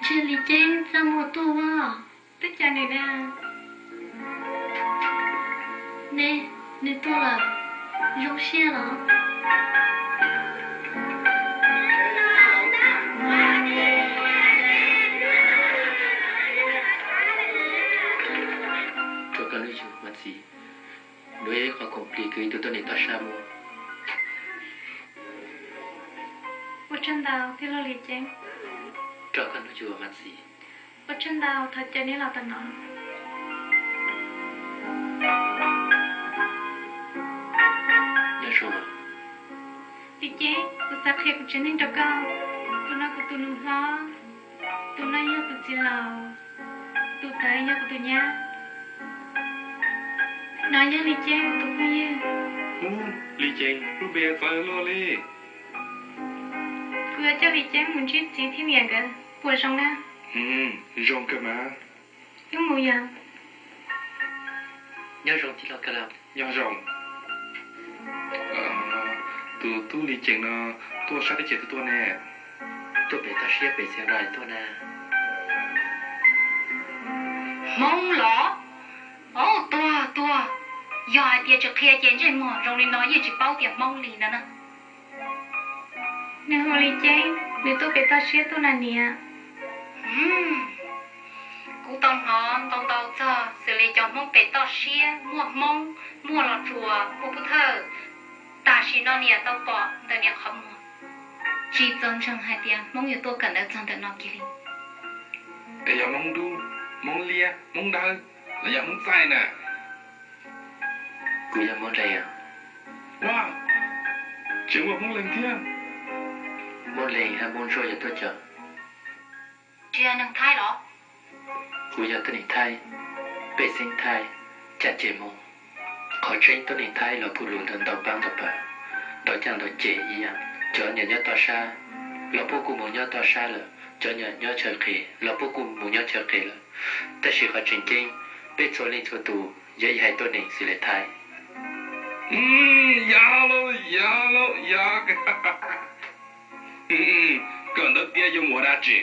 Yog Lis Ceeb txaj muag tuaj as. Twb cas nws na? Ne, nws tuaj lawm. Zoo siab los? Rau koj hnub yug mas txiv, nws yog ib qho khoom plig kws ib tug tuab neeg toj sab muab. Ua tsaug ntau tij laug Lis Ceeb. Rau koj hnub yug mas txiv. Ua tsaug ntau thov caw neb los tom no. Nyob zoo. Lis Ceeb, kuv xav qhia kuv tsev neeg rau koj. Tus no kuv tus nus hlob, tus no yog kuv txiv laus, tus ntawd yog kuv tus nyab. No yog Lis Ceeb kuv tus phooj ywg. Ub, Lis Ceeb lub npe txawv luaj li. Kuv yuav coj Lis Ceeb mus ntsib txiv thiab niam nkawd, puas zoo na? Zoo kawg mas. Wb mus yom. Nyob zoo tij laug Kaj Laug. Nyob zoo. Tus tub Lis Ceeb no tuaj sab teb chaws twg tuaj ne? Tuaj pem toj siab pem Xeev Rais tuaj na. Hmoob los? Au, tuag tuag. Yog hais tias tsis qhia ces ntsej muag zoo li no yeej tsis paub tias Hmoob li no na. Nws hu Lis Ceeb, nws tuaj pem toj siab tuaj na niam. Kuv tau hnov ntau ntau txog xws li cov Hmoob pem toj siab muaj Hmoob muaj Los Tsuas ua pub thawj. Tam sim no niam tau pom ntawm niam qhov muag. Tsis txaus ntseeg hais tias Hmoob yuav tuaj kawm ntawv txog ntawm no kiag li. Es yog Hmoob Dub, Hmoob Liab, Hmoob Dawb los yog Hmoob Txaij na? Kuv yog Hmoob Leeg. Ua, tseem muaj Hmoob Leeg thiab? Hmoob Leeg hab Hmoob Ntsuab yuav tuaj cog. Tsis yog neeg Thaib los? Kuv yog tuab neeg Thaib, pej xeem Thaib, caj ces Hmoob. Qhov tseeb tuab neeg Thaib los pub lus ntawm ntau paab ntau pawg, ntau caj ntau ceg ib yam. Cov nyuam nyob toj sab los puab kuj mus nyob toj sab lawm, cov nyuam nyob chaw qis los puab kuj mus nyob chaw qis lawm. Tab sis qhov tseem ceeb, peb txhua leej txhua tus yog ib haiv tuab neeg xws li Thaib. Yog lauj, yog lauj, yog. Kawm ntawv tiav yuav mus ua dab tsi?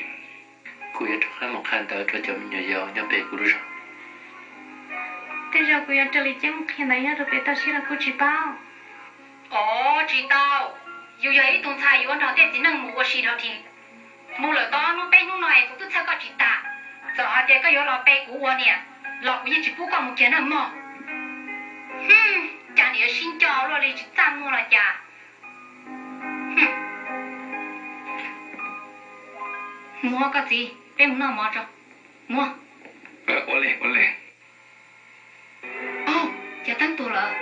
Kuv yuav rov qab mus qha ntawv rau cov me nyuam yaus nyob pem kuv lub zos. Tej zaum kuv yuav raws Lis Ceeb mus qhia ntawv nyob rau pem toj siab los kuj tsis paub. Os, tsis tau. Yus yog ib tug ntxhais yuav nrog tej txiv neej mus ua si dhau dhim. Mus lawm tau ob hnub peb hnub no es kuv twb txhawj koj tsis tas. Txawm hais tias koj yuav los pe kuv ua niam los kuv yeej tsis pub koj mus kiag na mog. Cas niam yuav sib nco luaj li, tsis txaj muag los cas. Mus koj txiv, peb mus noj mov tso. Mus. Ua li, ua li. Au, cas teeb tuag lawm.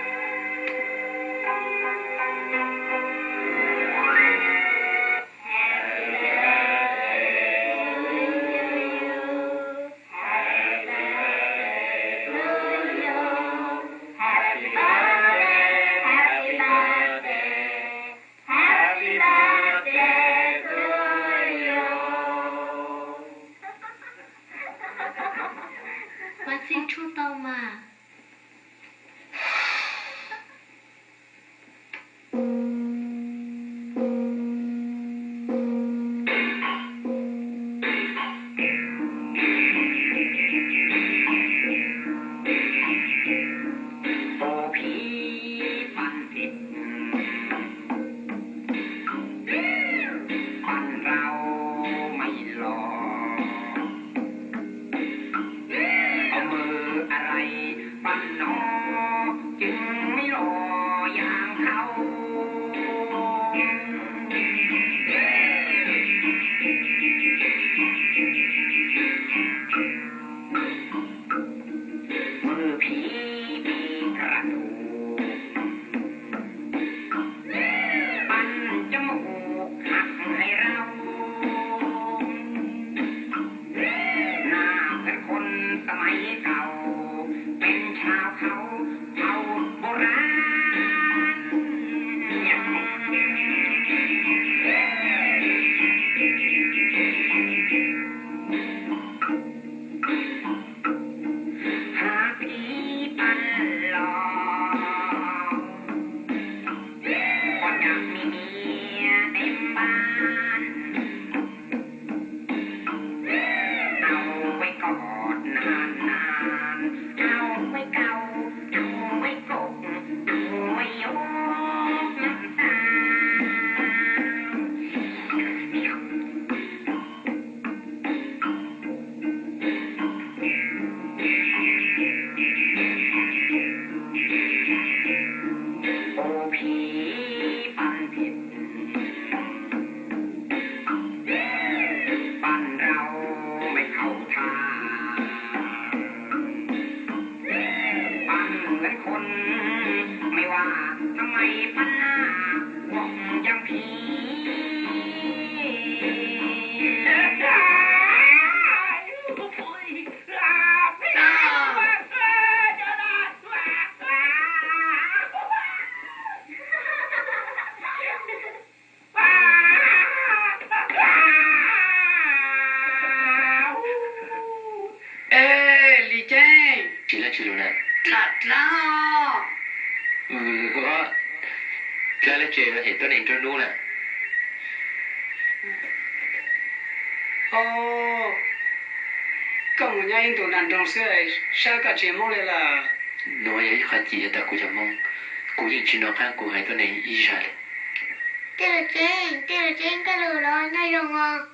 Mas txij tshub tau mas. Pub phim pab phim, pab nrau maj los, mws a rai pab no, cwj maj los yam khau. Mws phim phim kra tus, pab coj mus hais rau. Nas peb khun สมัยเก่า เป็นชาวเขาเผ่าโบราณ หาผีปั้นหลอก ก็จะมีเมียเต็มบ้าน มีปันผิด บ้านเราไม่เข้าท่า ปันเหมือนคน ไม่ว่าทำไมปันหน้า บอกยังผี Ej, Lis Ceeb, tsis dab tsi los na? Dlav dlav, dlav dlav tsev los hem tuab neeg nruab hnub na. Os, koj mus nyob ib ntus nram nroog xwb, saib koj tsis Hmoob li lawm. Nuav yog ib qho cim yog tas kuv yog Hmoob, kuv yeej tsis nov qab kuv hais tuab neeg ib zag li. Tij laug Ceeb, tij laug Ceeb, koj lug los nyob zoo os.